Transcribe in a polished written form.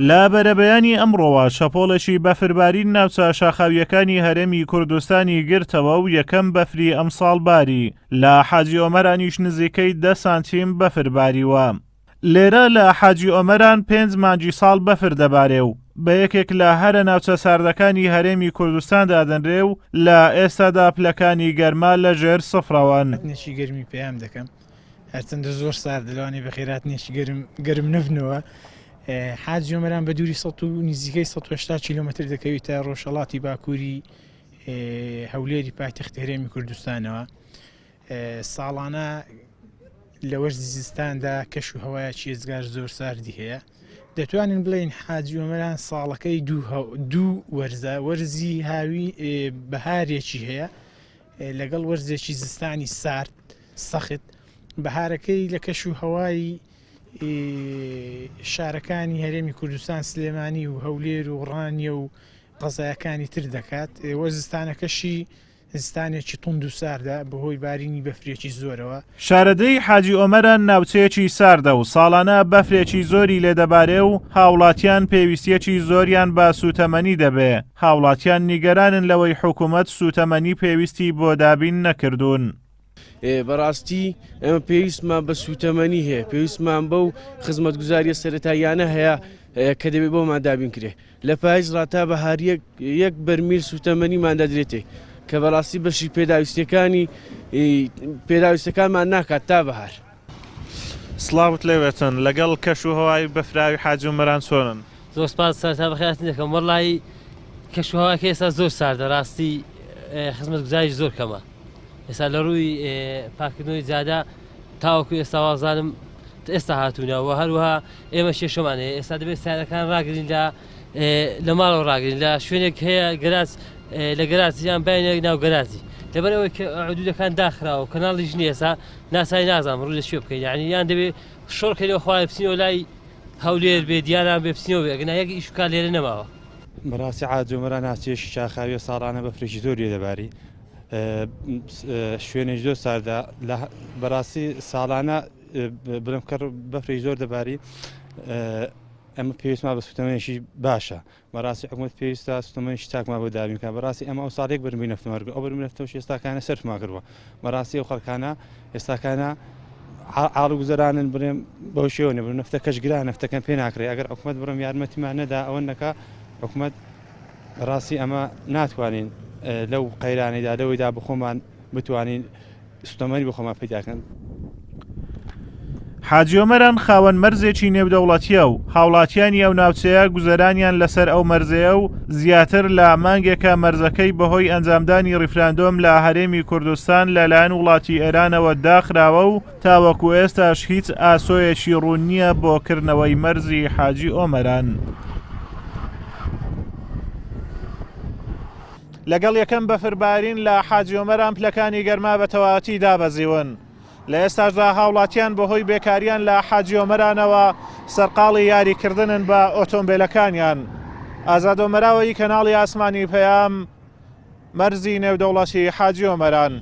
لە بەرەبەیانی ئەمڕۆوە شەپۆڵێکی بەفربارین ناوچە شاخاوییەکانی هەرێمی کوردستانی گرتەوە و یەکەم بەفری ئەمساڵ باری، لە حاجی ئۆمەرانیش نزیکەی دە سانتیم بەفر باریوە. لێرە لە حاجی ئۆمەران پێنج مانگی ساڵ بەفر دەبارێ و بە یەکێک لە هەرە ناوچە ساردەکانی هەرێمی کوردستان دادەنرێ و لە ئێستادا پلەکانی گەرما لە ژێر سفرەوەن. هاتنێکی گەرمی پەیام دەکەم هەرچەندە زۆر ساردە لەوانەیە بەخێرهاتنێکی گەرم گەرم نەبنەوە حاجی ئۆمەران بە دووری 100 و نزیکەی 180 کیلۆمەتر دەکەویتە ڕۆژهەڵاتی باکووری هەولێری پایتەخت هەرێمی کوردستانەوە ساڵانە لە وەرزی زستاندا کەش و هەوایەکی ئێجگار زۆر ساردی هەیە دەتوانین بڵێین حاجی ئۆمەران ساڵەکەی دوو وەرزە وەرزی هاوی بەهارێکی هەیە لەگەڵ وەرزێکی زستانی سارد سەخت بەهارەکەی لە کەش و هەوای شارەکانی هەرێمی کوردستان سلێمانی و هەولێر و ڕانیە و قەزایەکانی تر دەکات وە زستانەکەشی زستانێکی توند و ساردە بەهۆی بارینی بەفرێکی زۆرەوە. شارەدێی حاجی ئۆمەران ناوچەیەکی ساردە و ساڵانە بەفرێکی زۆری لێدەبارێ و هاوڵاتیان پێویستیەکی زۆریان بە سوتەمەنی دەبێ، هاوڵاتیان نیگەرانن لەوەی حکومەت سوتەمەنی پێویستی بۆ دابین نەکردوون. بەڕاستی ئێمە پێویستمان بە سوتەمەنی هەیە، پێویستمان بەو خزمەتگوزاریە سەرەتاییانە هەیە کە دەبێت بۆمان دابین کرێ. لە پایز ڕا تا بەهار یەک یەک بەرمیل سوتەمەنیمان دەدرێتێ کە بەڕاستی بەشی پێداویستیەکانی پێداویستەکانمان ناکات تا بەهار. سڵاوت لێبێتن لەگەڵ کەش و هەوای بەفراوی حاجی ئۆمەران چۆنن؟ زۆر سپاس سەرەتا بەخێرهاتن دەکەم وەڵایی کەش و هەواکە ئێستا زۆر ساردە ڕاستی خزمەتگوزاریش زۆر کەمە ئێستا لە ڕووی پاکردنەوەی جادە تاوەکو ئێستا وازانم ئێستا هاتوونە و هەروەها ئێمە کێشەمان هەیە ئێستا دەبێت سیارەکان ڕاگرین لە لە ماڵەوە ڕاگرین لە شوێنێک هەیە گەراج لە گەراج یان باینێک ناو گەراجی لەبەر ئەوەی کە عدودەکان داخراوە کەناڵیش نییە ئێستا ناسای نازانم ڕوو لە کوێ بکەین یعنی یان دەبێت شۆڕکەینەوە خوارێ بچینەوە لای هەولێر بێ دیاران بێ بچینەوە بێ ئەگەنا یەک ئیش و کار لێرە نەماوە. بەڕاستی عاجۆمەرا ناوچەیەکی شاخاویە ساڵانە بەفرێکی زۆر لێ دەباری شوێنێکی زۆر ساردە بەڕاستی ساڵانە بڵێم کە بەفرێکی زۆر دەباری ئەمە پێویستمان بە سوتەمەنێکی باشە بەڕاستی حکومت پێویستە سوتەمەنیی چاکمان بۆ دابین بکات بەڕاستی ئەمە ئەو ساڵێک بەرمی نەفتمان وەرگرت ئەو بەرمی نەفتەوە ئێستاکانە سەرفمان کردووە بەڕاستی ئەو خەڵکانە ئێستاکانە ئاڵ گوزەرانن بڵێم بەو شێوە نەبن نەفتەکەش گران نەفتەکەم پێ ناکرێ ئەگەر حکومت بڕم یارمەتیمان نەدا ئەوە نەکا حکومت بەڕاستی ئەمە ناتوانین لەو قەیرانەیدا لەوەیدا بخۆمان بتوانین سوتەمەنی بۆ خۆمان پەیدا کەن. حاجی ئۆمەران خاوەن مەرزێکی نێودەوڵەتییە و هاوڵاتیانی ئەو ناوچەیە گوزەرانیان لەسەر ئەو مەرزەیە و زیاتر لە مانگێکە مەرزەکەی بەهۆی ئەنجامدانی ڕیفراندۆم لە هەرێمی کوردستان لەلایەن وڵاتی ئێرانەوە داخراوە و تاوەکو ئێستاش هیچ ئاسۆیەکی ڕوون نییە بۆ کردنەوەی مەرزی حاجی ئۆمەران. لەگەڵ یەکەم بەفربارین لە حاجی ئۆمەران پلەکانی گەرما بە تەواوەتی دابەزیون. لە ئێستاشدا هاوڵاتیان بەهۆی بێکاریان لە حاجی ئۆمەرانەوە سەرقاڵی یاریکردنن بە ئۆتۆمبیلەکانیان. ئازاد ئۆمەراوەیی کەناڵی ئاسمانی پەیام، مەرزی نێودەوڵەتی حاجی ئۆمەران.